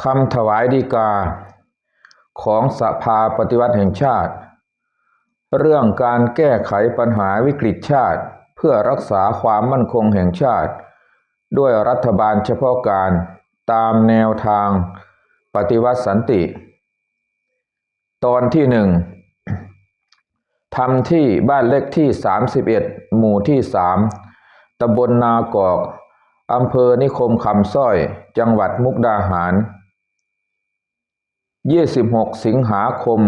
ຄຳຖວາຍດີກາຂອງສະພາປະຕິວັດແຫ່ງຊາດ ເລື່ອງການແກ້ໄຂບັນຫາວິກฤດຊາດ ເພື່ອຮັກສາຄວາມໝັ້ນຄົງແຫ່ງຊາດ ດ້ວຍລັດຖະບານສະເພາະການ ຕາມແນວທາງປະຕິວັດສັນຕິ. ຕອນທີໜຶ່ງ ທຳທີ່ ບ້ານເລກທີສາມສິບເອັດ ໝູ່ທີສາມ ຕຳບົນນາກອກ ອຳເພີນິຄົມຄຳຊ້ອຍ ຈັງຫວັດມຸກດາຫານ. ຊາວຫົກ ສິງຫາຄົມ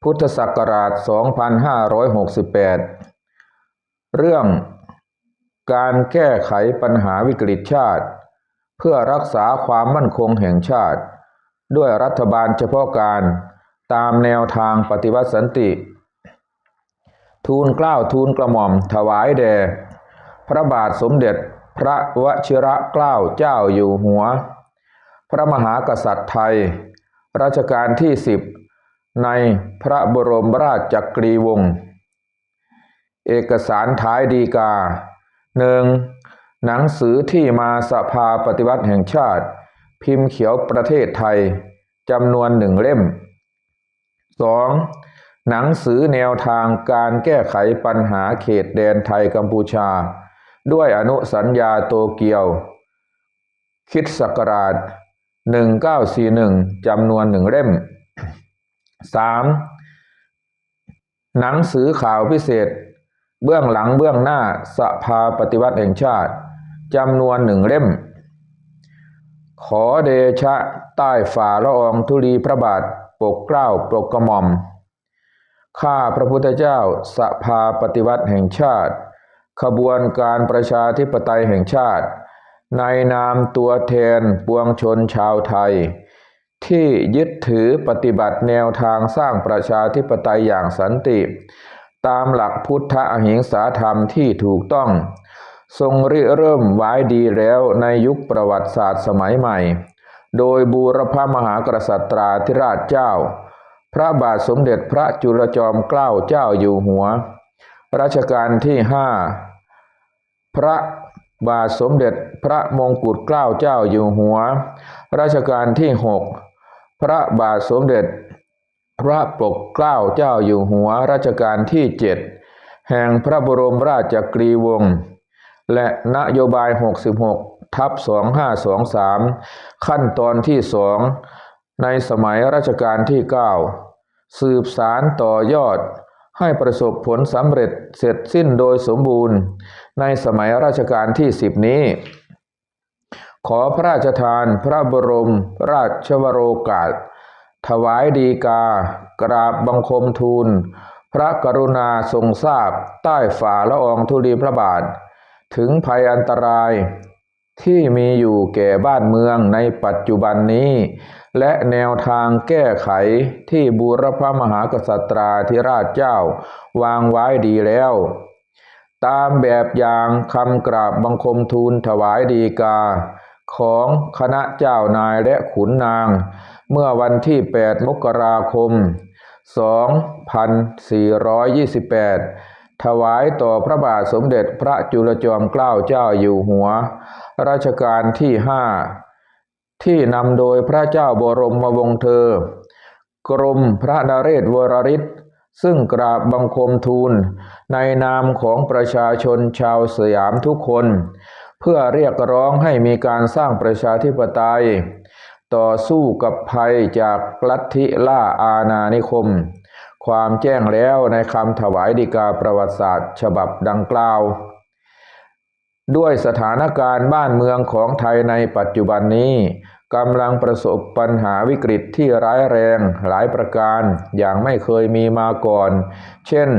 ພຸດທະສັກກະລາດ ສອງພັນຫ້າຮ້ອຍຫົກສິບແປດ ເລື່ອງການແກ້ໄຂບັນຫາວິກະລິດຊາດ ເພື່ອຮັກສາຄວາມໝັ້ນຄົງແຫ່ງຊາດ ດ້ວຍລັດຖະບານສະເພາະການ ຕາມແນວທາງປະຕິວັດສັນຕິ. ທູນເກົ້າທູນກະໝ່ອມຖວາຍແດ່ພະບາດສົມເດັດພະວະຊິລະເກົ້າເຈົ້າຢູ່ຫົວ ພະມະຫາກະສັດໄທ ລັດຊະການທີສິບ ໃນພະບໍລົມລາຊະຈັກກະລີວົງ. ເອກະສານຖວາຍດີກາ ໜຶ່ງ ໜັງສືທີ່ມາສະພາປະຕິວັດແຫ່ງຊາດ ພິມຂຽວປະເທດໄທ ຈຳນວນໜຶ່ງເຫຼັ້ມ. ສອງ ໜັງສືແນວທາງການແກ້ໄຂບັນຫາເຂດແດນໄທກຳປູຊາ ດ້ວຍອະນຸສັນຍາໂຕກຽວ ຄຣິສຕະສັກກະລາດ ໜຶ່ງເກົ້າສີ່ໜຶ່ງ ຈຳນວນໜຶ່ງເຫຼັ້ມ. ສາມ ໜັງສືຂ່າວພິເສດ ເບື້ອງຫຼັງເບື້ອງໜ້າສະພາປະຕິວັດແຫ່ງຊາດ ຈຳນວນໜຶ່ງເຫຼັ້ມ. ຂໍເດຊະໃຕ້ຝ່າລະອອງທຸລີພະບາດ ໂປດເກົ້າໂປດກະໝ່ອມ ຂ້າພະພຸດທະເຈົ້າສະພາປະຕິວັດແຫ່ງຊາດ ຂະບວນການປະຊາທິປະໄຕແຫ່ງຊາດ ໃນນາມຕົວແທນປວງຊົນຊາວໄທ ທີ່ຍຶດຖືປະຕິບັດແນວທາງສ້າງປະຊາທິປະໄຕຢ່າງສັນຕິ ຕາມຫຼັກພຸດທະອະຫິງສາທຳທີ່ຖືກຕ້ອງ ຊົງລິເລີ່ມວາຍດີແລ້ວໃນຍຸກປະຫວັດສາດສະໄໝໃໝ່ ໂດຍບູລະພະມະຫາກະສັດຕາທິລາດເຈົ້າ ພະບາດສົມເດັດພະຈຸລະຈອມເກົ້າເຈົ້າຢູ່ຫົວ ລັດຊະການທີຫ້າ ພະບາດສົມເດັດພະມົງກຸດເກົ້າເຈົ້າຢູ່ຫົວ ລັດຊະການທີຫົກ ພະບາດສົມເດັດພະປົກເກົ້າເຈົ້າຢູ່ຫົວ ລັດຊະການທີເຈັດ ແຫ່ງພະບໍລົມລາຊະຈັກກະລີວົງ ແລະ ນະໂຍບາຍຫົກສິບຫົກ ທັບ ສອງຫ້າສອງສາມ ຂັ້ນຕອນທີສອງ ໃນສະໄໝລັດຊະການທີເກົ້າ ສືບສານຕໍ່ຍອດໃຫ້ປະສົບຜົນສຳເລັດເສັດສິ້ນໂດຍສົມບູນ ໃນສະໄໝລັດຊະການທີສິບນີ້ ຂໍພະລາຊະທານພະບໍລົມລາຊະວະໂລກາດ ຖວາຍດີກາກາບບັງຄົມທູນພະກະລຸນາຊົງຊາບໃຕ້ຝ່າລະອອງທຸລີພະບາດ ເຖິງໄພອັນຕະລາຍ ທີ່ມີຢູ່ແກ່ບ້ານເມືອງໃນປັດຈຸບັນນີ້ ແລະ ແນວທາງແກ້ໄຂທີ່ບູລະພະມະຫາກະສັດຕາທິລາດເຈົ້າວາງໄວ້ດີແລ້ວ ຕາມແບບຢ່າງຄຳກາບບັງຄົມທູນຖວາຍດີກາຂອງຄະນະເຈົ້ານາຍ ແລະ ຂຸນນາງ ເມື່ອວັນທີແປດ ມົກກະລາຄົມ ສອງພັນສີ່ຮ້ອຍຊາວແປດ ຖວາຍຕໍ່ພະບາດສົມເດັດພະຈຸລະຈອມເກົ້າເຈົ້າຢູ່ຫົວ ລັດຊະການທີຫ້າ ທີ່ນຳໂດຍພະເຈົ້າບໍລົມມະວົງເທີ ກົມພະນະເຣດວໍລະລິດ ຊຶ່ງກາບບັງຄົມທູນໃນນາມຂອງປະຊາຊົນຊາວສະຫຍາມທຸກຄົນ ເພື່ອຮຽກຮ້ອງໃຫ້ມີການສ້າງປະຊາທິປະໄຕ ຕໍ່ສູ້ກັບໄພຈາກລັດທິລ່າອານານິຄົມ ຄວາມແຈ້ງແລ້ວໃນຄຳຖວາຍດີກາປະຫວັດສາດສະບັບດັ່ງກ່າວ ດ້ວຍສະຖານະການບ້ານເມືອງຂອງໄທໃນປັດຈຸບັນນີ້ ກຳລັງປະສົບບັນຫາວິກະລິດທີ່ຮ້າຍແຮງຫຼາຍປະການຢ່າງໄມ່ເຄີຍມີມາກ່ອນ ເຊັ່ນ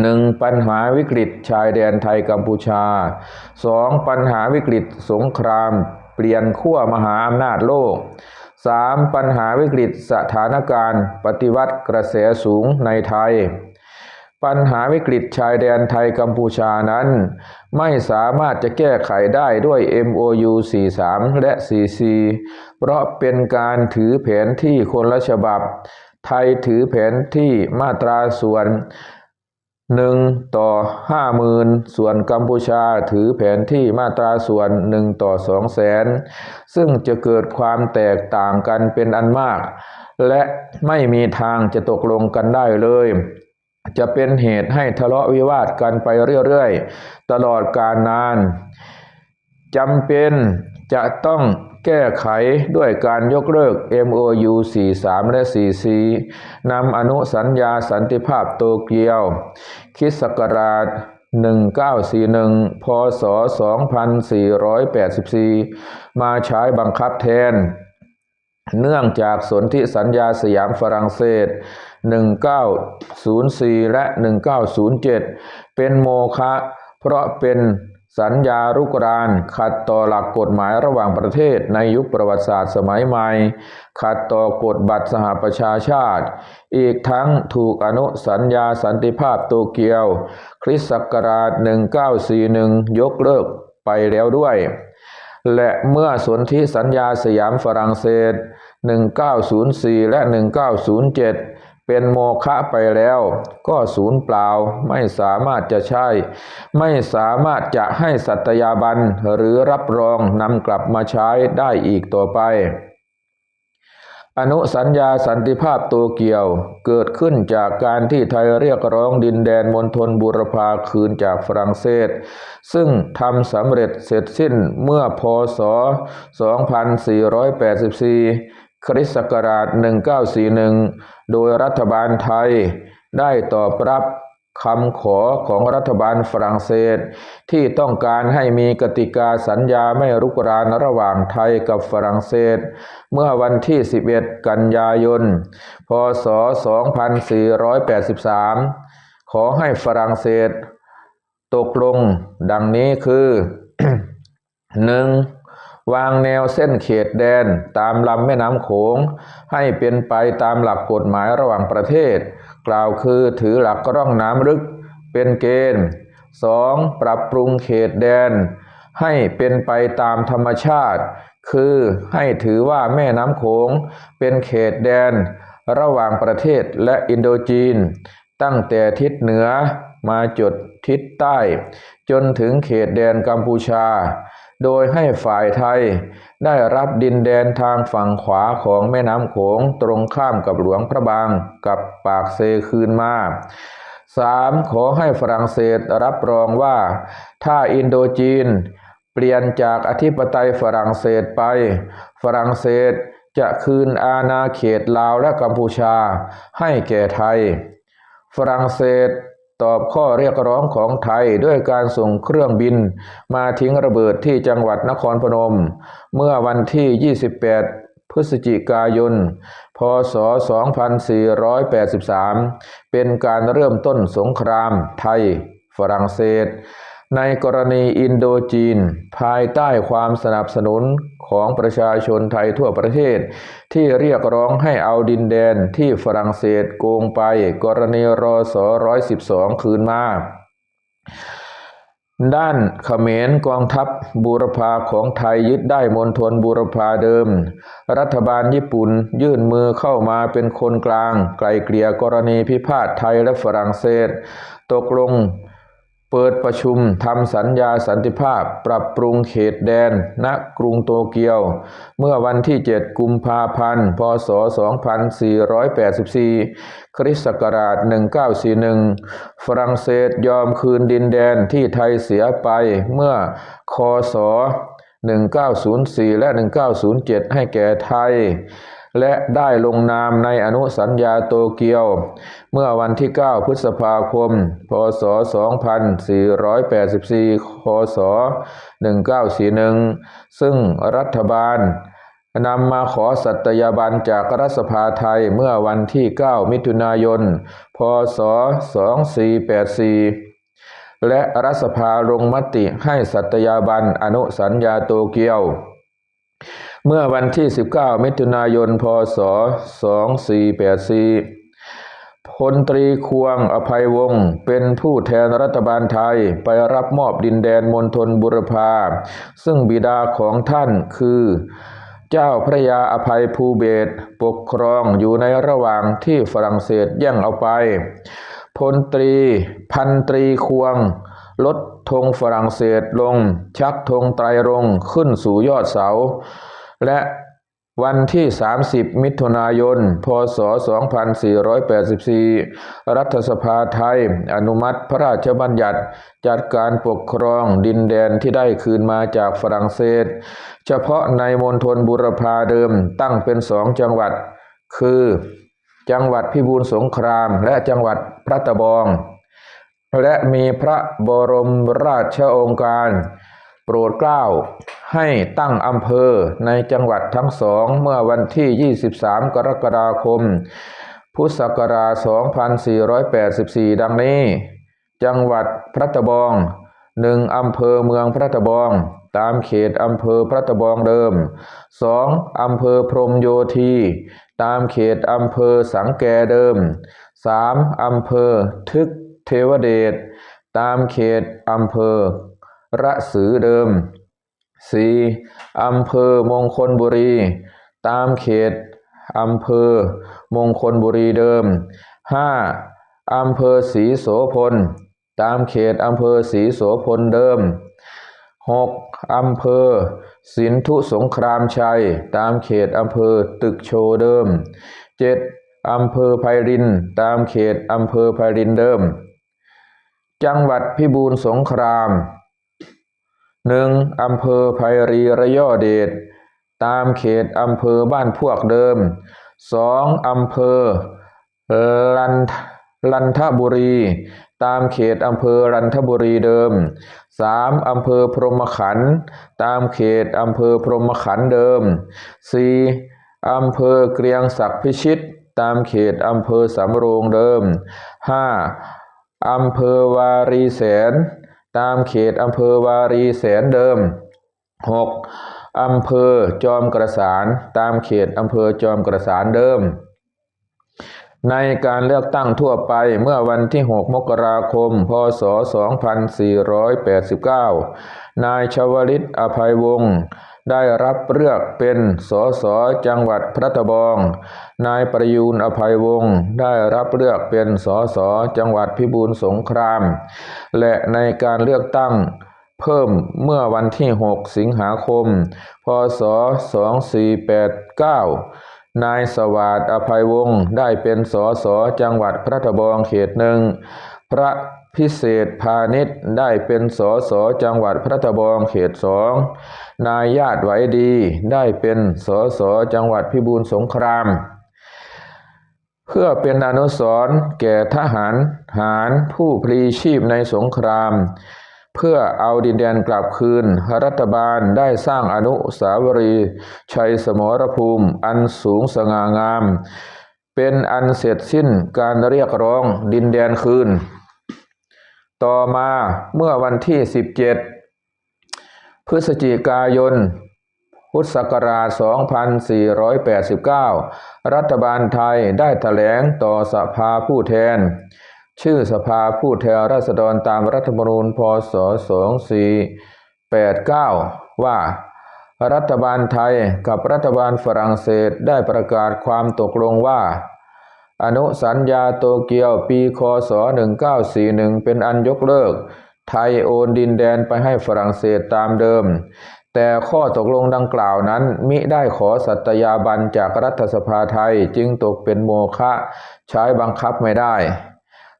ໜຶ່ງ ບັນຫາວິກະລິດຊາຍແດນໄທກຳປູຊາ, ສອງ ບັນຫາວິກະລິດສົງຄາມປ່ຽນຂົ້ວມະຫາອຳນາດໂລກ, ສາມ ບັນຫາວິກະລິດສະຖານະການປະຕິວັດກະແສສູງໃນໄທ. ບັນຫາວິກະລິດຊາຍແດນໄທກຳປູຊານັ້ນ ໄມ່ສາມາດຈະແກ້ໄຂໄດ້ດ້ວຍ ເອັມໂອຢູ ສີ່ສິບສາມ ແລະ ສີ່ສິບສີ່ ເພາະເປັນການຖືແຜນທີ່ຄົນລະສະບັບ, ໄທຖືແຜນທີ່ມາດຕາສ່ວນ ໜຶ່ງຕໍ່ຫ້າໝື່ນ ສ່ວນກຳປູຊາຖືແຜນທີ່ມາດຕາສ່ວນໜຶ່ງຕໍ່ສອງແສນ ຊຶ່ງຈະເກີດຄວາມແຕກຕ່າງກັນເປັນອັນມາກ ແລະ ໄມ່ມີທາງຈະຕົກລົງກັນໄດ້ເລີຍ. ຈະເປັນເຫດໃຫ້ທະເລາະວິວາດກັນໄປເລື້ອຍໆ ຕະຫຼອດການນານ. ຈຳເປັນຈະຕ້ອງແກ້ໄຂດ້ວຍການຍົກເລີກ ເອັມໂອຢູ ສີ່ສາມ ແລະ ສີ່ສີ່ ນຳອະນຸສັນຍາສັນຕິພາບໂຕກຽວ ຄຣິສຕະສັກກະລາດ ໜຶ່ງເກົ້າສີ່ໜຶ່ງ ພ.ສ. ສອງພັນສີ່ຮ້ອຍແປດສິບສີ່ ມາໃຊ້ບັງຄັບແທນ. ເນື່ອງຈາກສົນທິສັນຍາສຍາມຝຣັ່ງເສດ ໜຶ່ງເກົ້າສູນສີ່ ແລະ ໜຶ່ງເກົ້າສູນເຈັດ ເປັນໂມຄະ ເພາະເປັນສັນຍາລຸກຣານ ຂັດຕໍ່ຫຼັກກົດໝາຍລະຫວ່າງປະເທດໃນຍຸກປະຫວັດສາດສະໄໝໃໝ່, ຂັດຕໍ່ກົດບັດສະຫະປະຊາຊາດ, ອີກທັງຖືກອະນຸສັນຍາສັນຕິພາບໂຕກຽວ ຄຣິສຕະສັກກະລາດ ໜຶ່ງເກົ້າສີ່ໜຶ່ງ ຍົກເລີກ ໄປແລ້ວດ້ວຍ ແລະ ເມື່ອສົນທິສັນຍາສຍາມຝຣັ່ງເສດ ໜຶ່ງເກົ້າສູນສີ່ ແລະ ໜຶ່ງເກົ້າສູນເຈັດ ເປັນໂມຄະໄປແລ້ວ ກໍສູນເປົ່າ ໄມ່ສາມາດຈະໃຊ້ ໄມ່ສາມາດຈະໃຫ້ສັດຕະຍາບັນ ຫຼື ຮັບຮອງນຳກັບມາໃຊ້ໄດ້ອີກຕໍ່ໄປ. ອະນຸສັນຍາສັນຕິພາບໂຕກຽວ ເກີດຂຶ້ນຈາກການທີ່ໄທຮຽກຮ້ອງດິນແດນມົນທົນບູຣະພາຄືນຈາກຝຣັ່ງເສດ ຊຶ່ງທຳສຳເລັດເສັດສິ້ນເມື່ອ ພ.ສ. ສອງພັນສີ່ຮ້ອຍແປດສິບສີ່ ຄຣິສຕະສັກກະລາດ ໜຶ່ງເກົ້າສີ່ໜຶ່ງ ໂດຍລັດຖະບານໄທໄດ້ຕອບຮັບ ຄຳຂໍຂອງລັດຖະບານຝຣັ່ງເສດ ທີ່ຕ້ອງການໃຫ້ມີກະຕິກາສັນຍາໄມ່ລຸກຣານລະຫວ່າງໄທກັບຝຣັ່ງເສດ ເມື່ອວັນທີສິບເອັດ ກັນຍາຍົນ ພ.ສ. ສອງພັນສີ່ຮ້ອຍແປດສິບສາມ ຂໍໃຫ້ຝຣັ່ງເສດຕົກລົງດັ່ງນີ້ຄື: ໜຶ່ງ ວາງແນວເສັ້ນເຂດແດນຕາມລຳແມ່ນ້ຳໂຂງ ໃຫ້ເປັນໄປຕາມຫຼັກກົດໝາຍລະຫວ່າງປະເທດ ກ່າວຄືຖືຫຼັກຮ່ອງນ້ຳລຶກເປັນເກນ. ສອງ ປັບປຸງເຂດແດນໃຫ້ເປັນໄປຕາມທຳມະຊາດ ຄືໃຫ້ຖືວ່າແມ່ນ້ຳໂຂງເປັນເຂດແດນລະຫວ່າງປະເທດ ແລະ ອິນໂດຈີນ ຕັ້ງແຕ່ທິດເໜືອມາຈົດທິດໃຕ້ ຈົນເຖິງເຂດແດນກຳປູຊາ ໂດຍໃຫ້ຝ່າຍໄທໄດ້ຮັບດິນແດນທາງຝັ່ງຂວາຂອງແມ່ນ້ຳໂຂງ ຕົງຂ້າມກັບຫຼວງພະບາງ ກັບປາກເຊຄືນມາ. ສາມ ຂໍໃຫ້ຝຣັ່ງເສດຮັບຮອງວ່າ ຖ້າອິນໂດຈີນປ່ຽນຈາກອະທິປະໄຕຝຣັ່ງເສດໄປ, ຝຣັ່ງເສດຈະຄືນອານາເຂດລາວ ແລະ ກຳປູຊາໃຫ້ແກ່ໄທ. ຝຣັ່ງເສດຕອບຂໍ້ຮຽກຮ້ອງຂອງໄທດ້ວຍການສົ່ງເຄື່ອງບິນມາຖິ້ມລະເບີດທີ່ຈັງຫວັດນະຄອນພະນົມ ເມື່ອວັນທີຊາວແປດ ພຶສຈິກາຍົນ ພ.ສ. ສອງພັນສີ່ຮ້ອຍແປດສິບສາມ ເປັນການເລີ່ມຕົ້ນສົງຄຣາມໄທ ຝຣັ່ງເສດ ໃນກໍລະນີອິນໂດຈີນ ພາຍໃຕ້ຄວາມສະໜັບສະໜູນຂອງປະຊາຊົນໄທທົ່ວປະເທດ ທີ່ຮຽກຮ້ອງໃຫ້ເອົາດິນແດນທີ່ຝຣັ່ງເສດໂກງໄປ ກໍລະນີ ຣສ ຮ້ອຍສິບສອງ ຄືນມາ. ດ້ານຂະເໝນ, ກອງທັບບູຣະພາຂອງໄທຍຶດໄດ້ມົນທົນບູຣະພາເດີມ. ລັດຖະບານຍີ່ປຸ່ນຍື່ນມືເຂົ້າມາເປັນຄົນກາງໄກ່ເກ່ຍກໍລະນີພິພາດໄທ ແລະ ຝຣັ່ງເສດ, ຕົກລົງເປີດປະຊຸມທຳສັນຍາສັນຕິພາບ ປັບປຸງເຂດແດນນະກຸງໂຕກຽວ ເມື່ອວັນທີເຈັດ ກຸມພາພັນ ພ.ສ. ສອງພັນສີ່ຮ້ອຍແປດສິບສີ່ ຄຣິສຕະສັກກະລາດ ໜຶ່ງເກົ້າສີ່ໜຶ່ງ, ຝຣັ່ງເສດຍອມຄືນດິນແດນທີ່ໄທເສຍໄປເມື່ອ ຄ.ສ. ໜຶ່ງເກົ້າສູນສີ່ ແລະ ໜຶ່ງເກົ້າສູນເຈັດ ໃຫ້ແກ່ໄທ ແລະ ໄດ້ລົງນາມໃນອະນຸສັນຍາໂຕກຽວ ເມື່ອວັນທີເກົ້າ ພຶດສະພາຄົມ ພ.ສ. ສອງພັນສີ່ຮ້ອຍແປດສິບສີ່ ຄ.ສ. ໜຶ່ງເກົ້າສີ່ໜຶ່ງ ຊຶ່ງລັດຖະບານນຳມາຂໍສັດຕະຍາບັນຈາກລັດສະພາໄທເມື່ອວັນທີເກົ້າ ມິຖຸນາຍົນ ພ.ສ. ສອງສີ່ແປດສີ່ ແລະ ລັດສະພາລົງມະຕິໃຫ້ສັດຕະຍາບັນອະນຸສັນຍາໂຕກຽວ ເມື່ອວັນທີສິບເກົ້າ ມິຖຸນາຍົນ ພ.ສ. ສອງສີ່ແປດສີ່. ພົນຕີ ຄວງ ອະໄພວົງ ເປັນຜູ້ແທນລັດຖະບານໄທໄປຮັບມອບດິນແດນມົນທົນບູຣະພາ ຊຶ່ງບິດາຂອງທ່ານຄື ເຈົ້າພະຍາອະໄພພູເບດ ປົກຄອງຢູ່ໃນລະຫວ່າງທີ່ຝຣັ່ງເສດແຍ່ງເອົາໄປ. ພົນຕຣີ ພັນຕຣີຄວງ ລົດທຸງຝຣັ່ງເສດລົງ, ຊັກທຸງໄຕຣງຂຶ້ນສູ່ຍອດເສົາ ແລະ ວັນທີສາມສິບ ມິຖຸນາຍົນ ພ.ສ. ສອງພັນສີ່ຮ້ອຍແປດສິບສີ່ ລັດຖະສະພາໄທອະນຸມັດພະລາຊະບັນຍັດຈັດການປົກຄອງດິນແດນທີ່ໄດ້ຄືນມາຈາກຝຣັ່ງເສດ, ສະເພາະໃນມົນທົນບູລະພາເດີມຕັ້ງເປັນສອງຈັງຫວັດ ຄື ຈັງຫວັດພິບູນສົງຄຣາມ ແລະ ຈັງຫວັດພລັດຕະບອງ ແລະ ມີພະບໍລົມລາຊະອົງການໂປດເກົ້າໃຫ້ຕັ້ງອຳເພີໃນຈັງຫວັດທັງສອງ ເມື່ອວັນທີຊາວສາມ ກໍລະກະດາຄົມ ພຸດສັກກະລາດ ສອງພັນສີ່ຮ້ອຍແປດສິບສີ່ ດັ່ງນີ້: ຈັງຫວັດພລັດຕະບອງ ໜຶ່ງ ອຳເພີເມືອງພລັດຕະບອງ ຕາມເຂດອຳເພີພລັດຕະບອງເດີມ, ສອງ ອຳເພີພົມໂຍທີ ຕາມເຂດອຳເພີສັງແກເດີມ, ສາມ ອຳເພີທຶກເທວະເດດ ຕາມເຂດອຳເພີລະສືເດີມ, ສີ່ ອຳເພີມົງຄົນບູຣີ ຕາມເຂດອຳເພີມົງຄົນບູຣີເດີມ, ຫ້າ ອຳເພີສີໂສພົນ ຕາມເຂດອຳເພີສີໂສພົນເດີມ, ຫົກ ອຳເພີສິນທຸສົງຄຣາມໄຊ ຕາມເຂດອຳເພີຕຶກໂຊເດີມ, ເຈັດ ອຳເພີໄພລິນ ຕາມເຂດອຳເພີໄພລິນເດີມ. ຈັງຫວັດພິບູນສົງຄຣາມ ໜຶ່ງ ອຳເພີໄພຣີລະຍໍເດດ ຕາມເຂດອຳເພີບ້ານພວກເດີມ, ສອງ ອຳເພີລັນ ລັນທະບູຣີ ຕາມເຂດອຳເພີລັນທະບູຣີເດີມ, ສາມ ອຳເພີພົມມະຂັນ ຕາມເຂດອຳເພີພົມມະຂັນເດີມ, ສີ່ ອຳເພີກຽງສັກພິຊິດ ຕາມເຂດອຳເພີສຳໂຮງເດີມ, ຫ້າ ອຳເພີວາຣີແສນ ຕາມເຂດອຳເພີວາຣີແສນເດີມ, ຫົກ ອຳເພີຈອມກະສານ ຕາມເຂດອຳເພີຈອມກະສານເດີມ. ໃນການເລືອກຕັ້ງທົ່ວໄປເມື່ອວັນທີຫົກ ມົກກະລາຄົມ ພ.ສ. ສອງພັນສີ່ຮ້ອຍແປດສິບເກົ້າ ນາຍຊາວະລິດ ອະໄພວົງ ໄດ້ຮັບເລືອກເປັນ ສສ ຈັງຫວັດພລັດຕະບອງ, ນາຍປະຢູນ ອະໄພວົງ ໄດ້ຮັບເລືອກເປັນ ສສ ຈັງຫວັດພິບູນສົງຄຣາມ ແລະ ໃນການເລືອກຕັ້ງເພີ່ມເມື່ອວັນທີຫົກ ສິງຫາຄົມ ພ.ສ. ສອງສີ່ແປດເກົ້າ ນາຍສະຫວາດ ອະໄພວົງ ໄດ້ເປັນ ສສ ຈັງຫວັດພລັດຕະບອງເຂດໜຶ່ງ, ພະພິເສດ ພານິດ ໄດ້ເປັນ ສສ ຈັງຫວັດພລັດຕະບອງເຂດສອງ, ນາຍຢາດ ໄຫວດີ ໄດ້ເປັນ ສສ ຈັງຫວັດພິບູນສົງຄຣາມ. ເພື່ອເປັນອະນຸສອນແກ່ທະຫານ ຫານຜູ້ພລີຊີບໃນສົງຄຣາມ ເພື່ອເອົາດິນແດນກັບຄືນ, ລັດຖະບານໄດ້ສ້າງອະນຸສາວະລີໄຊສະໝໍລະພູມອັນສູງສະຫງ່າງາມ ເປັນອັນເສັດສິ້ນການຮຽກຮ້ອງດິນແດນຄືນ. ຕໍ່ມາເມື່ອວັນທີສິບເຈັດ ພຶສຈິກາຍົນ ພຸດສັກກະລາດ ສອງພັນສີ່ຮ້ອຍແປດສິບເກົ້າ ລັດຖະບານໄທໄດ້ຖະແຫຼງຕໍ່ສະພາຜູ້ແທນ ຊື່ສະພາຜູ້ແທນລາຊະດອນຕາມລັດຖະທຳມະນູນ ພ.ສ. ສອງສີ່ແປດເກົ້າ ວ່າ ລັດຖະບານໄທກັບລັດຖະບານຝຣັ່ງເສດໄດ້ປະກາດຄວາມຕົກລົງວ່າ ອະນຸສັນຍາໂຕກຽວປີ ຄ.ສ. ໜຶ່ງເກົ້າສີ່ໜຶ່ງ ເປັນອັນຍົກເລີກ, ໄທໂອນດິນແດນໄປໃຫ້ຝຣັ່ງເສດຕາມເດີມ, ແຕ່ຂໍ້ຕົກລົງດັ່ງກ່າວນັ້ນມິໄດ້ຂໍສັດຕະຍາບັນຈາກລັດຖະສະພາໄທ, ຈຶ່ງຕົກເປັນໂມຄະ, ໃຊ້ບັງຄັບໄມ່ໄດ້,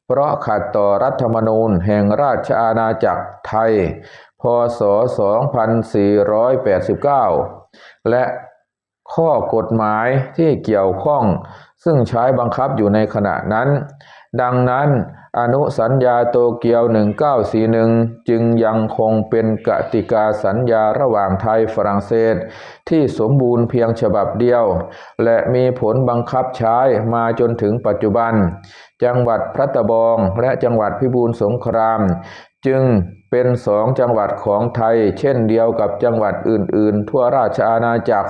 ເພາະຂັດຕໍ່ລັດຖະທຳມະນູນແຫ່ງລາຊະອານາຈັກໄທ ພ.ສ. ສອງພັນສີ່ຮ້ອຍແປດສິບເກົ້າ ແລະ ຂໍ້ກົດໝາຍທີ່ກ່ຽວຂ້ອງ ຊຶ່ງໃຊ້ບັງຄັບຢູ່ໃນຂະນະນັ້ນ. ດັ່ງນັ້ນ, ອະນຸສັນຍາໂຕກຽວ ໜຶ່ງເກົ້າສີ່ໜຶ່ງ ຈຶ່ງຍັງຄົງເປັນກະຕິກາສັນຍາລະຫວ່າງໄທ-ຝຣັ່ງເສດທີ່ສົມບູນພຽງສະບັບດຽວ ແລະ ມີຜົນບັງຄັບໃຊ້ມາຈົນເຖິງປັດຈຸບັນ. ຈັງຫວັດພລັດຕະບອງ ແລະ ຈັງຫວັດພິບູນສົງຄຣາມ ຈຶ່ງເປັນສອງຈັງຫວັດຂອງໄທ ເຊັ່ນດຽວກັບຈັງຫວັດອື່ນໆທົ່ວລາຊະອານາຈັກ.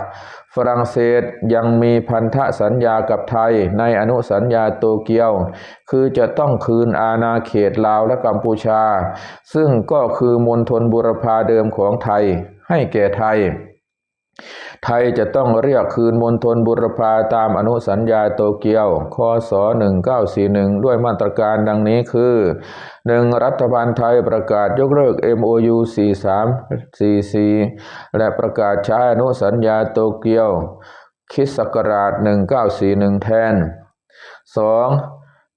ຝຣັ່ງເສດຍັງມີພັນທະສັນຍາກັບໄທໃນອະນຸສັນຍາໂຕກຽວ ຄືຈະຕ້ອງຄືນອານາເຂດລາວ ແລະ ກຳປູຊາ, ຊຶ່ງກໍຄືມົນທົນບູລະພາເດີມຂອງໄທ ໃຫ້ແກ່ໄທ. ໄທຈະຕ້ອງຮຽກຄືນມົນທົນບູຣະພາຕາມອະນຸສັນຍາໂຕກຽວ ຄ.ສ. ໜຶ່ງເກົ້າສີ່ໜຶ່ງ ດ້ວຍມາດຕະການດັ່ງນີ້ຄື: ໜຶ່ງ ລັດຖະບານໄທປະກາດຍົກເລີກ ເອັມໂອຢູ ສີ່ສາມສີ່ສີ່ ແລະ ປະກາດໃຊ້ອະນຸສັນຍາໂຕກຽວ ຄຣິສຕະສັກຣາຊ ໜຶ່ງເກົ້າສີ່ໜຶ່ງ ແທນ. ສອງ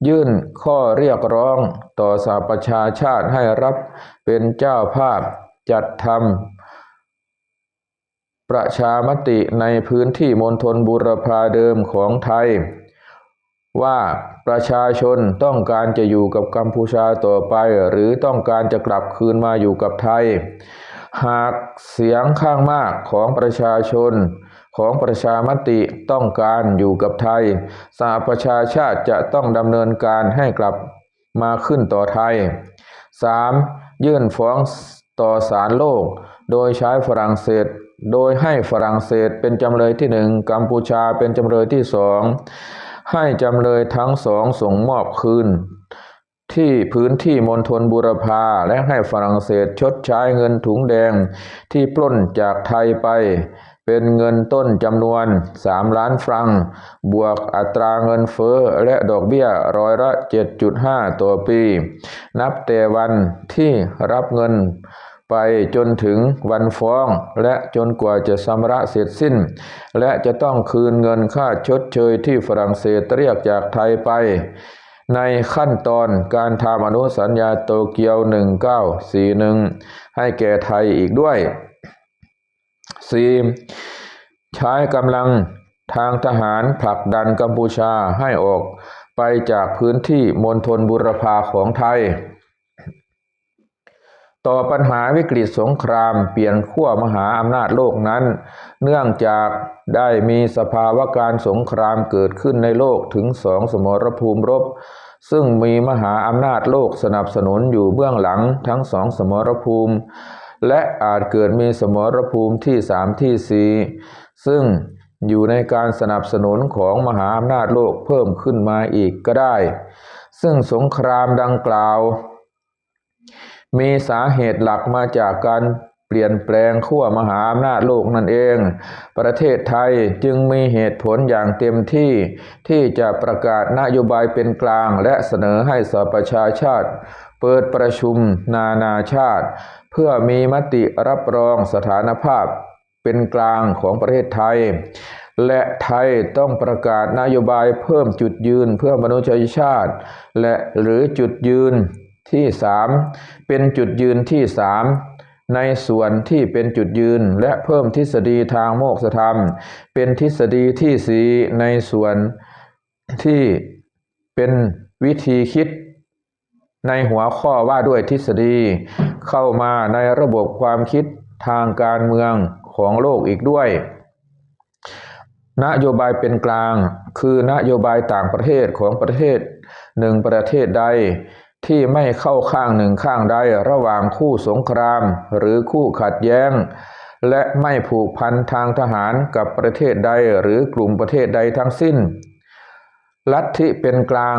ຍື່ນຂໍ້ຮຽກຮ້ອງຕໍ່ສະຫະປະຊາຊາດໃຫ້ຮັບເປັນເຈົ້າພາບຈັດທຳ ປະຊາມະຕິໃນພື້ນທີ່ມົນທົນບູຣະພາເດີມຂອງໄທ ວ່າປະຊາຊົນຕ້ອງການຈະຢູ່ກັບກຳພູຊາຕໍ່ໄປ ຫຼື ຕ້ອງການຈະກັບຄືນມາຢູ່ກັບໄທ. ຫາກສຽງຂ້າງມາກຂອງປະຊາຊົນຂອງປະຊາມະຕິຕ້ອງການຢູ່ກັບໄທ, ສະຫະປະຊາຊາດຈະຕ້ອງດຳເນີນການໃຫ້ກັບ ມາຂຶ້ນຕໍ່ໄທ. ສາມ ຍື່ນຟ້ອງຕໍ່ສານໂລກ ໂດຍໃຊ້ຝຣັ່ງເສດ ໂດຍໃຫ້ຝຣັ່ງເສດເປັນຈຳເລີຍທີໜຶ່ງ, ກຳພູຊາເປັນຈຳເລີຍທີສອງ, ໃຫ້ຈຳເລີຍທັງສອງສົ່ງມອບຄືນທີ່ພື້ນທີ່ມົນທົນບູຣະພາ ແລະ ໃຫ້ຝຣັ່ງເສດຊົດໃຊ້ເງິນຖົງແດງທີ່ປຸ້ນຈາກໄທໄປ ເປັນເງິນຕົ້ນຈຳນວນສາມລ້ານຟຣັງ ບວກອັດຕາເງິນເຟີ້ ແລະ ດອກເບ້ຍຮ້ອຍລະເຈັດຈຸດຫ້າຕໍ່ປີ ນັບແຕ່ວັນທີ່ຮັບເງິນໄປຈົນເຖິງວັນຟ້ອງ ແລະ ຈົນກວ່າຈະຊຳລະເສັດສິ້ນ ແລະ ຈະຕ້ອງຄືນເງິນຄ່າຊົດເຊີຍທີ່ຝຣັ່ງເສດຮຽກຈາກໄທໄປ ໃນຂັ້ນຕອນການທຳອະນຸສັນຍາໂຕກຽວ ໜຶ່ງເກົ້າສີ່ໜຶ່ງ ໃຫ້ແກ່ໄທອີກດ້ວຍ. ສີ່ ໃຊ້ກຳລັງທາງທະຫານຜັກດັນກຳພູຊາໃຫ້ອອກໄປຈາກພື້ນທີ່ມົນທົນບູຣະພາຂອງໄທ. ຕໍ່ບັນຫາວິກฤດສົງຄຣາມປ່ຽນຂົ້ວມະຫາອຳນາດໂລກນັ້ນ, ເນື່ອງຈາກໄດ້ມີສະພາວະການສົງຄຣາມເກີດຂຶ້ນໃນໂລກເຖິງສອງສະໝໍລະພູມລົບ, ຊຶ່ງມີມະຫາອຳນາດໂລກສະໜັບສະໜູນຢູ່ເບື້ອງຫຼັງທັງສອງສະໝໍລະພູມ ແລະ ອາດເກີດມີສະໝໍລະພູມທີສາມ, ທີສີ່ ຊຶ່ງຢູ່ໃນການສະໜັບສະໜູນຂອງມະຫາອຳນາດໂລກເພີ່ມຂຶ້ນມາອີກກໍໄດ້, ຊຶ່ງສົງຄຣາມດັ່ງກ່າວ ມີສາເຫດຫຼັກມາຈາກການປ່ຽນແປງຂົ້ວມະຫາອຳນາດໂລກນັ້ນເອງ. ປະເທດໄທຈຶ່ງມີເຫດຜົນຢ່າງເຕັມທີ່ ທີ່ຈະປະກາດນະໂຍບາຍເປັນກາງ ແລະ ສະເໜີໃຫ້ສະຫະປະຊາຊາດເປີດປະຊຸມນານາຊາດ ເພື່ອມີມະຕິຮັບຮອງສະຖານະພາບເປັນກາງຂອງປະເທດໄທ ແລະ ໄທຕ້ອງປະກາດນະໂຍບາຍເພີ່ມຈຸດຢືນເພື່ອມະນຸດສະຍະຊາດ ແລະ ຫຼື ຈຸດຢືນ ທີສາມ ເປັນຈຸດຢືນທີສາມ ໃນສ່ວນທີ່ເປັນຈຸດຢືນ ແລະ ເພີ່ມທິດສະດີທາງໂມກສະທຳ ເປັນທິດສະດີທີສີ່ ໃນສ່ວນທີ່ເປັນວິທີຄິດ ໃນຫົວຂໍ້ວ່າດ້ວຍທິດສະດີ ເຂົ້າມາໃນລະບົບຄວາມຄິດທາງການເມືອງຂອງໂລກອີກດ້ວຍ. ນະໂຍບາຍເປັນກາງ ຄືນະໂຍບາຍຕ່າງປະເທດຂອງປະເທດໜຶ່ງປະເທດໃດ ທີ່ໄມ່ເຂົ້າຂ້າງໜຶ່ງຂ້າງໃດລະຫວ່າງຄູ່ສົງຄຣາມ ຫຼື ຄູ່ຂັດແຍ້ງ ແລະ ໄມ່ຜູກພັນທາງທະຫານກັບປະເທດໃດ ຫຼື ກຸ່ມປະເທດໃດທັງສິ້ນ. ລັດທິເປັນກາງ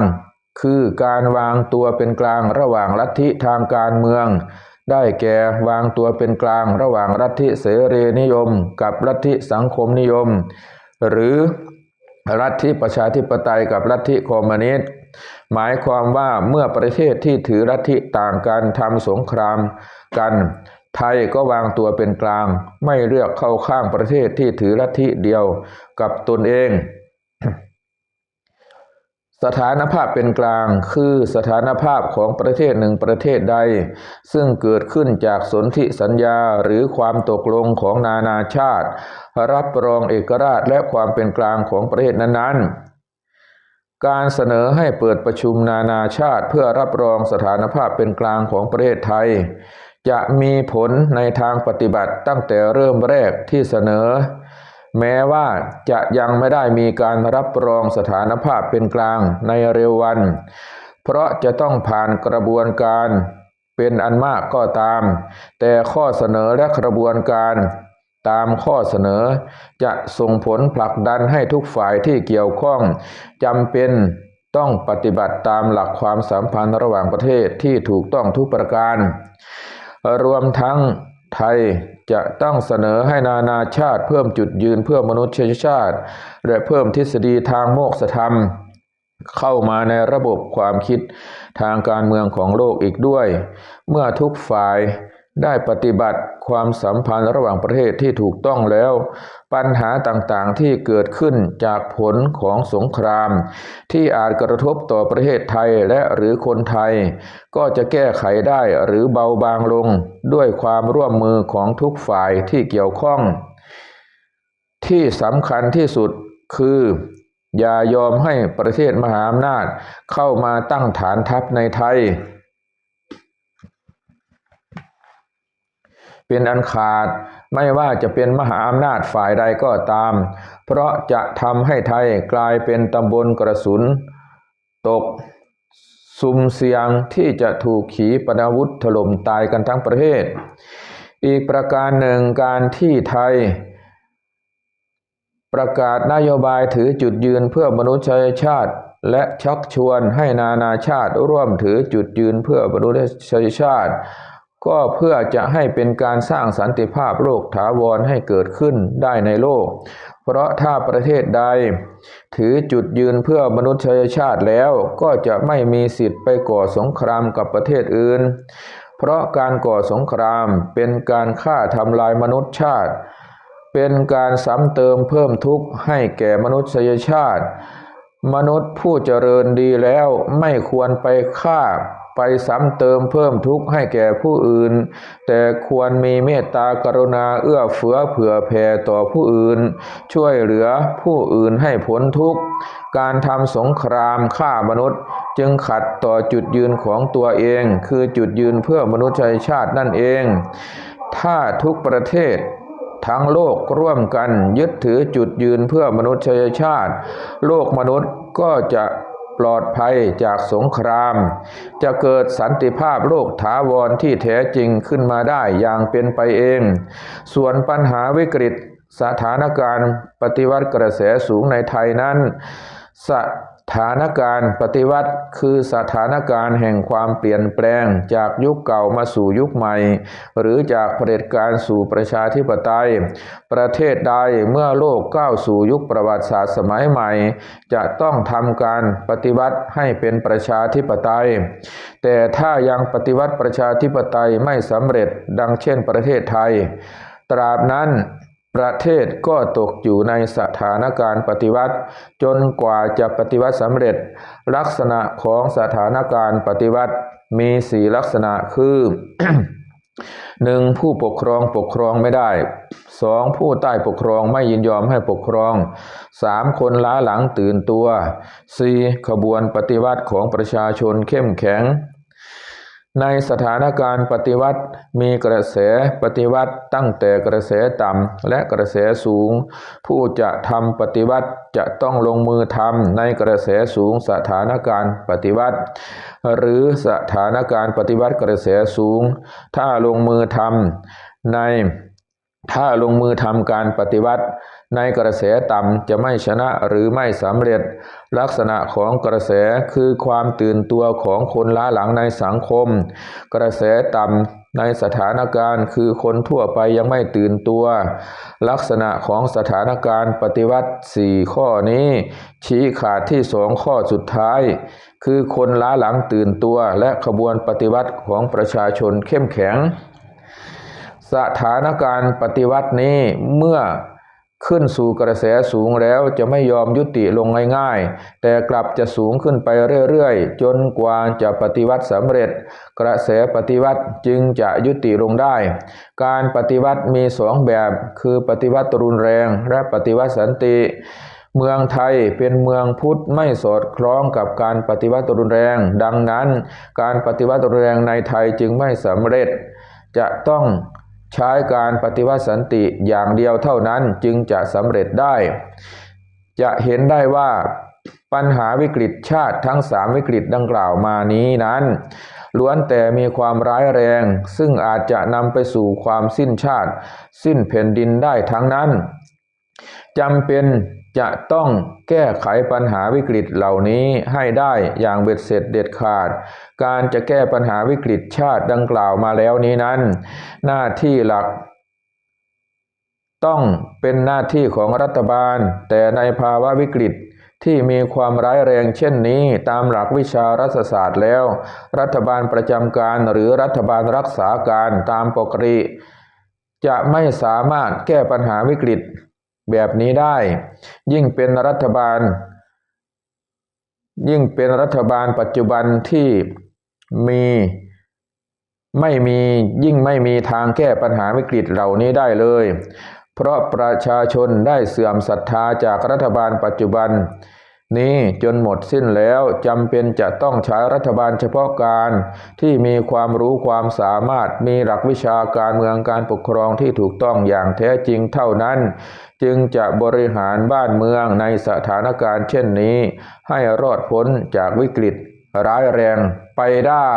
ຄືການວາງຕົວເປັນກາງລະຫວ່າງລັດທິທາງການເມືອງ ໄດ້ແກ່ ວາງຕົວເປັນກາງລະຫວ່າງລັດທິເສລີນິຍົມກັບລັດທິສັງຄົມນິຍົມ ຫຼື ລັດທິປະຊາທິປະໄຕກັບລັດທິຄອມມູນິດ. ໝາຍຄວາມວ່າເມື່ອປະເທດທີ່ຖືລັດທິຕ່າງກັນທຳສົງຄຣາມກັນ, ໄທກໍວາງຕົວເປັນກາງ, ໄມ່ເລືອກເຂົ້າຂ້າງປະເທດທີ່ຖືລັດທິດຽວກັບຕົນເອງ. ສະຖານະພາບເປັນກາງ ຄືສະຖານະພາບຂອງປະເທດໜຶ່ງປະເທດໃດ ຊຶ່ງເກີດຂຶ້ນຈາກສົນທິສັນຍາ ຫຼື ຄວາມຕົກລົງຂອງນານາຊາດ ຮັບຮອງເອກະລາດ ແລະ ຄວາມເປັນກາງຂອງປະເທດນັ້ນໆ. ການສະເໜີໃຫ້ເປີດປະຊຸມນານາຊາດເພື່ອຮັບຮອງສະຖານະພາບເປັນກາງຂອງປະເທດໄທ ຈະມີຜົນໃນທາງປະຕິບັດຕັ້ງແຕ່ເລີ່ມແລກທີ່ສະເໜີ, ແມ້ວ່າຈະຍັງໄມ່ໄດ້ມີການຮັບຮອງສະຖານະພາບເປັນກາງໃນເລັວວັນ, ເພາະຈະຕ້ອງຜ່ານກະບວນການເປັນອັນມາກກໍຕາມ, ແຕ່ຂໍ້ສະເໜີ ແລະ ກະບວນການຕາມຂໍ້ສະເໜີ ຈະສົ່ງຜົນຜັກດັນໃຫ້ທຸກຝ່າຍທີ່ກ່ຽວຂ້ອງຈຳເປັນ ຕ້ອງປະຕິບັດຕາມຫຼັກຄວາມສຳພັນລະຫວ່າງປະເທດທີ່ຖືກຕ້ອງທຸກປະການ, ລວມທັງ ไทยจะต้องเสนอให้นานาชาติเพิ่มจุดยืนเพื่อมนุษยชาติ และเพิ่มทฤษฎีทางโมฆะธรรมเข้ามาในระบบความคิดทางการเมืองของโลกอีกด้วย เมื่อทุกฝ่ายได้ปฏิบัติความสัมพันธ์ระหว่างประเทศที่ถูกต้องแล้ว ปัญหาต่างๆที่เกิดขึ้นจากผลของสงคราม ที่อาจกระทบต่อประเทศไทยและหรือคนไทย ก็จะแก้ไขได้หรือเบาบางลงด้วยความร่วมมือของทุกฝ่ายที่เกี่ยวข้อง ที่สำคัญที่สุดคือ อย่ายอมให้ประเทศมหาอำนาจเข้ามาตั้งฐานทัพในไทย เป็นอันขาด ไม่ว่าจะเป็นมหาอำนาจฝ่ายใดก็ตาม เพราะจะทำให้ไทยกลายเป็นตำบลกระสุนตก สุ่มเสี่ยงที่จะถูกขีปนาวุธถล่มตายกันทั้งประเทศ อีกประการหนึ่ง การที่ไทยประกาศนโยบายถือจุดยืนเพื่อมนุษยชาติ และชักชวนให้นานาชาติร่วมถือจุดยืนเพื่อมนุษยชาติ ก็เพื่อจะให้เป็นการสร้างสันติภาพโลกถาวรให้เกิดขึ้นได้ในโลก เพราะถ้าประเทศใดถือจุดยืนเพื่อมนุษยชาติแล้ว ก็จะไม่มีสิทธิ์ไปก่อสงครามกับประเทศอื่น เพราะการก่อสงครามเป็นการฆ่าทำลายมนุษยชาติ เป็นการซ้ำเติมเพิ่มทุกข์ให้แก่มนุษยชาติ มนุษย์ผู้เจริญดีแล้วไม่ควรไปฆ่า ไปซ้ำเติมเพิ่มทุกข์ให้แก่ผู้อื่น แต่ควรมีเมตตากรุณาเอื้อเฟื้อเผื่อแผ่ต่อผู้อื่น ช่วยเหลือผู้อื่นให้พ้นทุกข์ การทำสงครามฆ่ามนุษย์จึงขัดต่อจุดยืนของตัวเอง คือจุดยืนเพื่อมนุษยชาตินั่นเอง ถ้าทุกประเทศทั้งโลกร่วมกันยึดถือจุดยืนเพื่อมนุษยชาติ โลกมนุษย์ก็จะปลอดภัยจากสงคราม จะเกิดสันติภาพโลกถาวรที่แท้จริงขึ้นมาได้อย่างเป็นไปเอง ส่วนปัญหาวิกฤต สถานการณ์ปฏิวัติกระแสสูงในไทยนั้น สถานการณ์ปฏิวัติคือสถานการณ์แห่งความเปลี่ยนแปลงจากยุคเก่ามาสู่ยุคใหม่ หรือจากเผด็จการสู่ประชาธิปไตย ประเทศใดเมื่อโลกก้าวสู่ยุคประวัติศาสตร์สมัยใหม่ จะต้องทำการปฏิวัติให้เป็นประชาธิปไตย แต่ถ้ายังปฏิวัติประชาธิปไตยไม่สำเร็จ ดังเช่นประเทศไทย ตราบนั้น ประเทศก็ตกอยู่ในสถานการณ์ปฏิวัติ จนกว่าจะปฏิวัติสำเร็จ ลักษณะของสถานการณ์ปฏิวัติมีสี่ลักษณะคือ หนึ่ง ผู้ปกครองปกครองไม่ได้ สอง ผู้ใต้ปกครองไม่ยินยอมให้ปกครอง สาม คนล้าหลังตื่นตัว สี่ ขบวนปฏิวัติของประชาชนเข้มแข็ง ในสถานการณ์ปฏิวัติมีกระแสปฏิวัติตั้งแต่กระแสต่ำและกระแสสูง ผู้จะทำปฏิวัติจะต้องลงมือทำในกระแสสูงสถานการณ์ปฏิวัติ หรือสถานการณ์ปฏิวัติกระแสสูง ถ้าลงมือทำใน ถ้าลงมือทำการปฏิวัติในกระแสต่ำจะไม่ชนะหรือไม่สำเร็จ ลักษณะของกระแสคือความตื่นตัวของคนล้าหลังในสังคม กระแสต่ำในสถานการณ์คือคนทั่วไปยังไม่ตื่นตัว ลักษณะของสถานการณ์ปฏิวัติสี่ข้อนี้ ชี้ขาดที่สองข้อสุดท้าย คือคนล้าหลังตื่นตัว และขบวนปฏิวัติของประชาชนเข้มแข็ง สถานการณ์ปฏิวัตินี้เมื่อขึ้นสู่กระแสสูงแล้วจะไม่ยอมยุติลงง่ายๆ แต่กลับจะสูงขึ้นไปเรื่อยๆ จนกว่าจะปฏิวัติสำเร็จ กระแสปฏิวัติจึงจะยุติลงได้ การปฏิวัติมีสองแบบ คือปฏิวัติรุนแรงและปฏิวัติสันติ เมืองไทยเป็นเมืองพุทธไม่สอดคล้องกับการปฏิวัติรุนแรง ดังนั้นการปฏิวัติรุนแรงในไทยจึงไม่สำเร็จ จะต้องใช้การปฏิวัติสันติอย่างเดียวเท่านั้นจึงจะสำเร็จได้ จะเห็นได้ว่าปัญหาวิกฤตชาติทั้งสามวิกฤตดังกล่าวมานี้นั้น ล้วนแต่มีความร้ายแรง ซึ่งอาจจะนำไปสู่ความสิ้นชาติ สิ้นแผ่นดินได้ทั้งนั้น จำเป็น จะต้องแก้ไขปัญหาวิกฤตเหล่านี้ให้ได้อย่างเบ็ดเสร็จเด็ดขาด การจะแก้ปัญหาวิกฤตชาติดังกล่าวมาแล้วนี้นั้น หน้าที่หลักต้องเป็นหน้าที่ของรัฐบาล แต่ในภาวะวิกฤตที่มีความร้ายแรงเช่นนี้ ตามหลักวิชารัฐศาสตร์แล้ว รัฐบาลประจำการหรือรัฐบาลรักษาการตามปกติ จะไม่สามารถแก้ปัญหาวิกฤตแบบนี้ได้ ยิ่งเป็นรัฐบาล ยิ่งเป็นรัฐบาลปัจจุบันที่มี ไม่มี ยิ่งไม่มีทางแก้ปัญหาวิกฤตเหล่านี้ได้เลย เพราะประชาชนได้เสื่อมศรัทธาจากรัฐบาลปัจจุบันนี้จนหมดสิ้นแล้ว จำเป็นจะต้องใช้รัฐบาลเฉพาะการที่มีความรู้ความสามารถ มีหลักวิชาการเมืองการปกครองที่ถูกต้องอย่างแท้จริงเท่านั้น จึงจะบริหารบ้านเมืองในสถานการณ์เช่นนี้ ให้รอดพ้นจากวิกฤตร้ายแรงไปได้